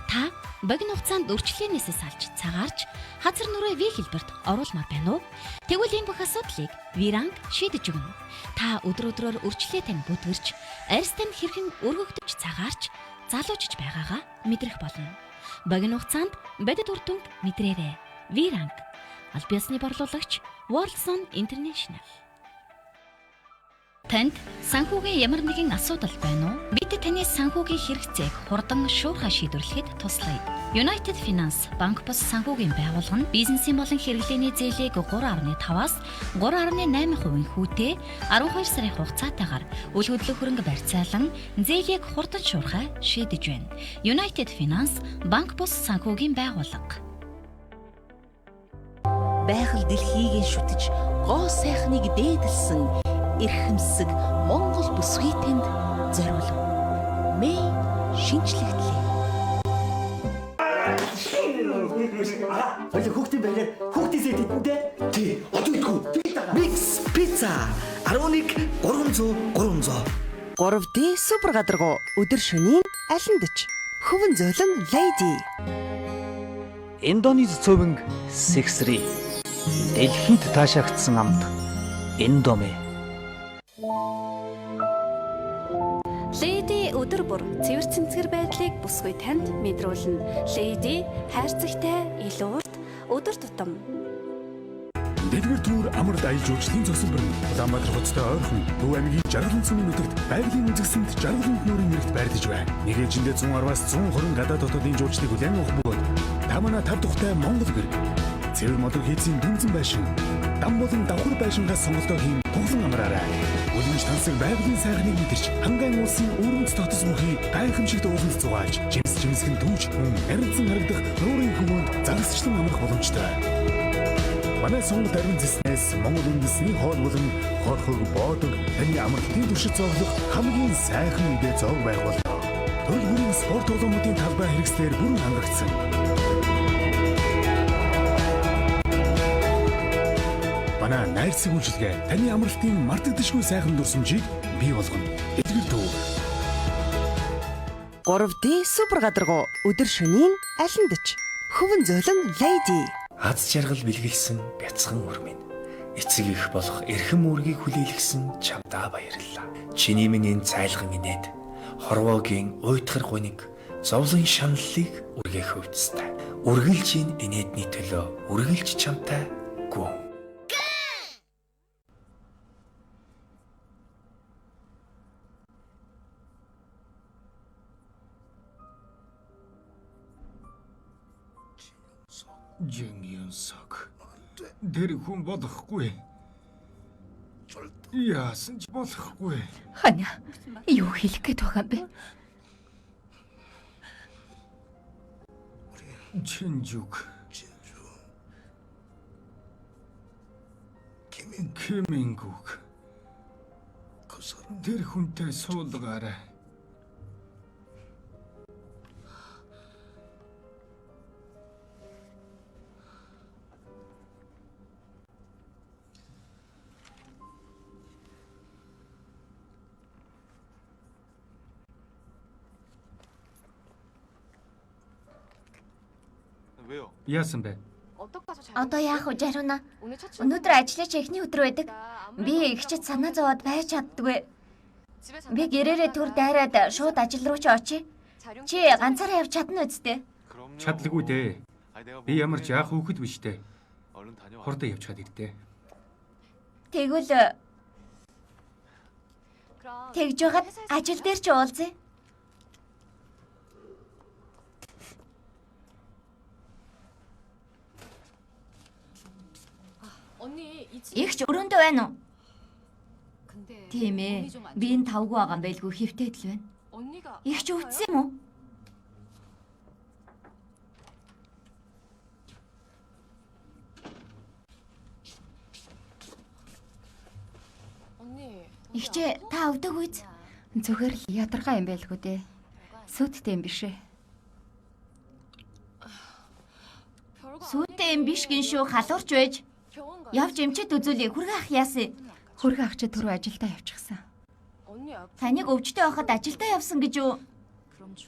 Та богино хугацаанд өрчлөөнөөс салж цагаарч хазар нүрээ V хэлбэрт оруулмаар байна уу? Тэгвэл энэ бүх асуудлыг V-Rank шийдэж өгнө. Та өдөр өдрөөр өрчлөө тань бүдгэрч, арьс тань хэрхэн өргөгдөж цагаарч залуужж байгаагаа мэдрэх болно. Богино хугацаанд бодит үр дүнг мэдрээрэй. V-Rank. Аль биесны борлуулагч Worldson International. Танд санхүүгийн ямар нэгэн асуудал байна уу? Бид таны санхүүгийн хэрэгцээг хурдан шуурхай шийдвэрлэхэд туслая. United Finance банк бус санхүүгийн байгууллага нь бизнесийн болон хэрэглээний зээлийг 3.5-аас 3.8% хүүтэй 12 сарын хугацаатайгаар үл хөдлөх хөрөнгө барьцаалан зээлийг хурдан шуурхай шийдэж байна. United Finance банк бус санхүүгийн байгууллага. Байгаль дэлхийг шүтэж, гоо сайхныг дээдэлсэн эрхэмсэг Монгол бүсгүй танд зориулв. Мэй шинжлэгдлээ. Хоёул хүүхдийн баяраар хүүхдээсээ тэдэндээ. Тий, одоо идэхгүй. Тэгэл дагаа. Mix Pizza 11 300 300. 3D супер гадаргуу өдөр шөнийн алиндч. Хөвөн зөөлөн леди. Индонез цөвөнг Сексри. Дэлхийд таашаагдсан амт Индоми. Леди өдөр бүр цэвэр цэмцгэр байдлыг бүсгүй танд мэдрүүлнэ. Леди хайрцагтай илүү урт өдөр тутам. Дэлгэр түүр амар аялал жуулчлалын зогсол бүрэн Улаанбаатар хоттой ойрхон Төв аймгийн Жаргалан цөмийн нутагт байгалийн үзэсгэлэнт Жаргалант нүүрийн мэрэгт байрлаж байна. Нэг ээжиндээ 110-аас 120 гадаад дотоодын жуулчлалыг хүлээн авах бөгөөд та манай тав тухтай Монгол гэр цэвэр модон хийцийн дүнзэн байшин дам болон давхар байшингаас сонголтоо хийн туглан амраарай. Үлэмж тансаг байгалийн сайхныг мэдэрч хангайн улсын өрөмц дотос бүхий гайхамшигт ууланд зугаалж жимс жимсгэн түүж мөн нарийнсан харагдах нуурын хөвөөнд загасчлан амрах боломжтой. Манай сонголт ариун зэснээс Монгол үндэсний хоол болон хорхог, боодог таны амралтын туршид зовлох хамгийн сайхан үдэ зов байх болно. Төрөл бүрийн спорт тоглоомуудын талбай хэрэгслээр бүрэн хангагдсан. Манай найрсаг үйлчилгээ таны амралтын мартагдашгүй сайхан дурсамжийг бий болгоно. Дэлгэр төв. 3D супер гадаргуу өдөр шөнийн алиндч. Хөвөн зөөлөн леди. Аз жаргал бэлгэлсэн бяцхан өр минь. Эцэг их болох эрхэм үүргийг хүлээлгэсэн чамдаа баярлалаа. Чиний минь энэ цайлган инээд хорвоогийн уйтгар гуниг зовлон шаналлыг үргээх өвцтэй. Үргэлж энэ инээдний төлөө үргэлж чамтай гүн. Жин Юнсок. Тэр хүн болохгүй. Яасан ч болохгүй. Ханя, юу хэлэх гээд байгаа юм бэ? Чинжүг. Кимингүг. Тэр хүнтэй суулгаарай. Яасан бэ? Одоо яах вэ, Жаруна? Өнөөдөр ажлын эхний өдөр байдаг. Би эгчид санаа зовоод байж чаддгүй. Би гэрээрээ төр дайраад шууд ажил руу ч очие. Чи ганцаараа явж чадна үсттэй. Чадлаггүй дээ. Би ямар ч яах хүүхэд биш дээ. Хурдан явчихад ирдэ. Тэгвэл тэгж байгаад ажил дээр ч уулзъя. Игч өрөөндөө байна уу? Тийм ээ. Би энэ тавгүй байгаа юм байлгүй хэвтээд л байна. Игч өвдсөн юм уу? Игчээ та өвдөг үз? Зүгээр л ядаргаа юм байлгүй дээ. Сүттэй юм биш ээ. Сүттэй юм биш гин шүү халуурч байж. Явж эмчэд үзүүлье. Хүргэ ах яасан? Хүргэ ах чи түрүү ажилдаа явчихсан. Таныг өвчтөй байхад ажилдаа явсан гэж үү?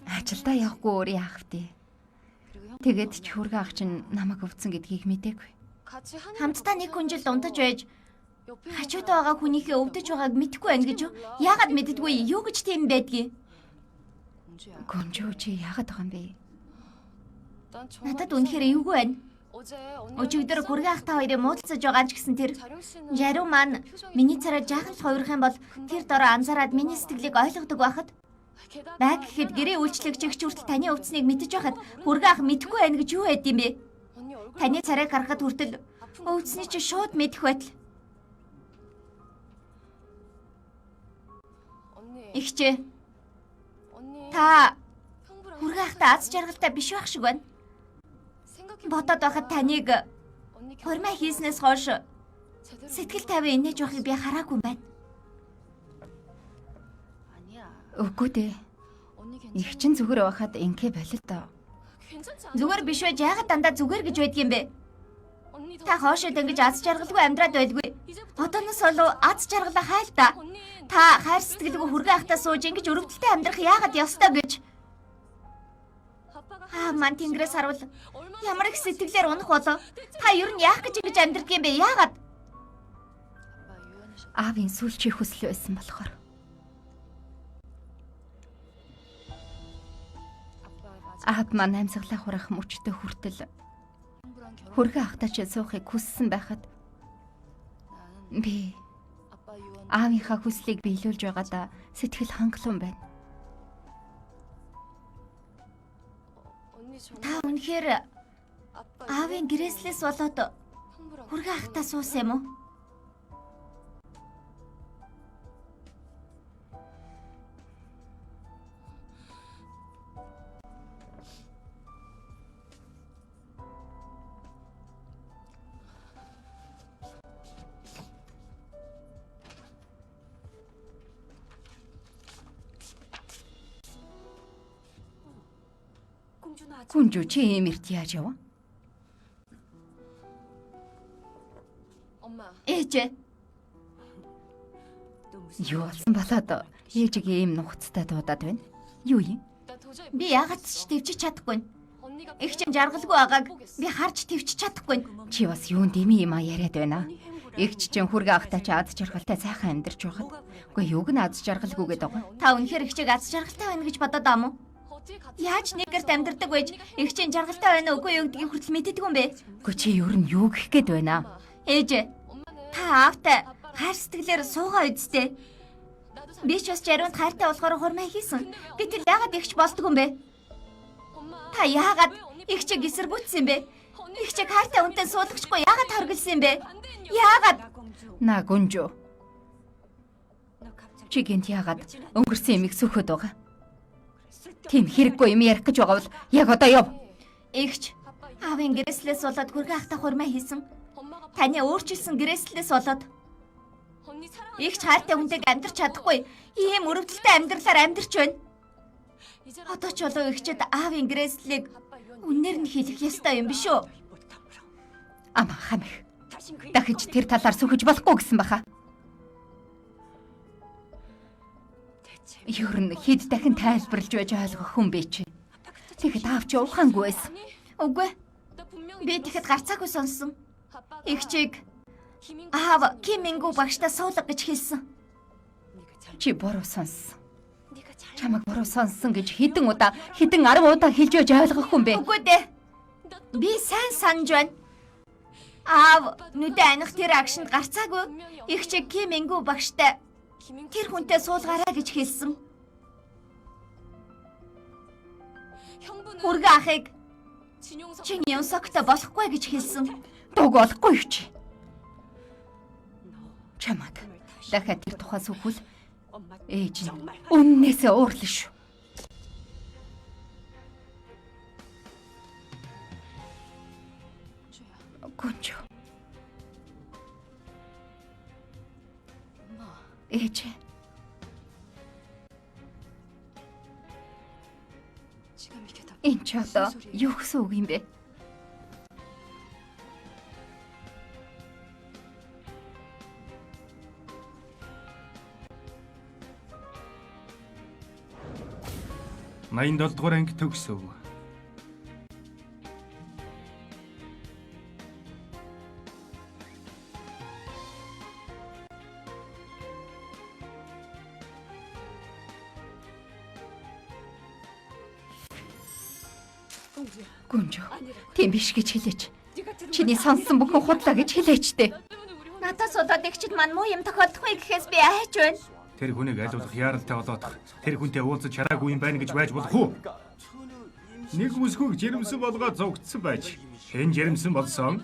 Ажилдаа явахгүй өөр яах вэ? Тэгээд ч хүргэ ах чинь намайг өвдсөн гэдгийг мдээгүй. Хамтдаа нэг хүн жил унтаж байж хажууд байгаа хүнийхээ өвдөж байгааг мэдэхгүй байна гэж үү? Яагаад мэддэггүй? Юу гэж тийм байдгийг? Гүнжүү чи яагаад байгаа юм бэ? Надад үнэхээр эвгүй байна. Өчигдөр Хүргэн ах та хоёрын муудалцаж байгаа ч гэсэн тэр Жариу маань миний царай жаахан л хувирах юм бол тэр дороо анзаараад миний сэтгэлийг ойлгодог байхад баг гэхэд гэрээ үйлчлэгч эгч хүртэл таны өвдснийг мэдэж байхад Хүргэн ах мэдэхгүй байна гэж юу байд юм бэ? Таны царайг харахад хүртэл өвдсний чи шууд мэдэх байтал. Игчээ. Та Хүргэн ахтай аз жаргалтай биш байх шиг байна. Бодоод байхад таныг хурмаа хийснээс хойш сэтгэл тавин инээж байхыг би хараагүй юм байна. Үгүй дээ. Их чин зүгээр байхад инхээ болил доо. Зүгээр биш байж яагаад дандаа зүгээр гэж байдг юм бэ? Та хоошоо дөнгөж аз жаргалгүй амьдраад байлгүй. Одооноос болов аз жаргалаа хайл та. Та хайр сэтгэлгүй Хүргэн ахтай сууж ингэж өрөвдөлтэй амьдрах яагаад ёстой гэж. Аа ман тэнгэрээс харуул ямар их сэтгэлээр унах болов. Та ер нь яах гэж ингэж амьдрдаг юм бэ? Яагаад? Аавын сүүлчийн хүсэл байсан болохоор. Аав маань амьсгалаа хураах мөчтө хүртэл Хүргэн ахтай ч суухыг хүссэн байхад би аавынхаа хүслийг биелүүлж байгаадаа сэтгэл хангалуун байна. Та үнэхээр аавын гэрээслээс болоод Хүргэн ахтай суусан юм уу? Гүнжүү чи ийм эрт яаж яв? Ээжээ. Юу болсон болоод ээжигээ ийм нухацтай дуудаад байна? Юу юм? Би яагаад ч төвчиж чадахгүй. Их чинь жаргалгүй байгааг би харж төвчиж чадахгүй. Чи бас юунд дими юм а яриад байна? Эгч чинь Хүргэн ахтай чи аз жаргалтай сайхан амьдарч байхад. Үгүй юуг нь аз жаргалгүй гэдэг байгаа. Та үнэхээр эгчийг аз жаргалтай байна гэж бодоод аа мó? Яаж нэг гэрт амьдардаг байж эгч чинь жаргалтай байна уу үгүй юу гэдгийг хүртэл мэддэг юм бэ? Үгүй чи ер нь юу гэх гээд байна? Ээж, та аавтай хайр сэтгэлээр суугаа үсттэй. Би ч бас Жариунд хайртай болохоор хурмаа хийсэн. Гэтэл яагаад эгч болдгүй юм бэ? Та яагаад эгчийг эсэргүүцсэн юм бэ? Эгчийг хайртай хүнтэй суулгахгүй яагаад хоригдсан юм бэ? Яагаад? На Гүнжүү. Чи гинт яагаад өнгөрсөн юмыг сөхөд байгаа? Тийм хэрэггүй юм ярих гэж байгаа бол яг одоо яв. Эгч, аавын гэрээслээс болоод Хүргэн ахтай хурмаа хийсэн. Таны өөрчилсөн гэрээслээс болоод эгч хайртай хүнтэйг амьдрч чадахгүй. Ийм өрөвдөлтэй амьдралаар амьдрч байна. Одоо ч болов эгчэд аавын гэрээслийг үннээр нь хэлэх ёстой юм биш үү? Ама хамих. Дахиж тэр талаар сөхөж болохгүй гэсэн баха. Ер нь хэд дахин тайлбарлаж байж ойлгох хүн бэ чи? Тэгэхэд аав чи ухаангүй байсан. Үгүй. Би тэгэхэд гарцаагүй сонссон. Эгчийг аав Ким Мингу багштай суулга гэж хэлсэн. Чи буруу сонссон. Чамайг буруу сонссон гэж хэдэн удаа, хэдэн 10 удаа хэлж байж ойлгох хүн бэ? Үгүй дээ. Би сайн санаж байна. Аав нүдэ аних тэр агшинд гарцаагүй. Эгчийг Ким Мингу багштай тэр хүнтэй суулгаарай гэж хэлсэн. Хүргэн ахыг чин Юнсоктой болохгүй гэж хэлсэн. Дуг болохгүй юу чи? Чамайг дахиад тэр тухай сүхвэл ээж нь үннээсээ уурлаа шүү. Гүнжүү. Ээж. Энэ ч одоо юу гэсэн үг юм бэ? Наян 7 дугаар анги төгсөв. Гүнжөө. Тийм биш гэж хэлээч. Чиний сонссон бүхэн худлаа гэж хэлээч дээ. Надаас болоод эгчид маань муу юм тохиолдохгүй гэхээс би айж байна. Тэр хүнийг аль болох яаралтай болоодох. Тэр хүнтэй уулзаж чараагүй юм байна гэж байж болох уу? Нэг бүсгүйг жирэмсэн болгоод зугтсан байж. Хэн жирэмсэн болсон?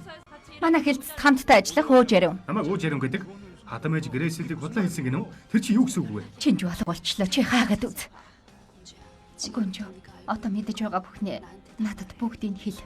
Манай хэлцэд хамтдаа ажиллах ууж ярив. Намайг ууж ярив гэдэг. Хадам ээж Грейсэлийг худлаа хэлсэн гинөө. Тэр чи юу гэсэн үг вэ? Чинж алга болчлоо. Чи хаагаад үз. Гүнжөө. Одоо мэдэж байгаа бүхнээ надад бүгдийг хэл.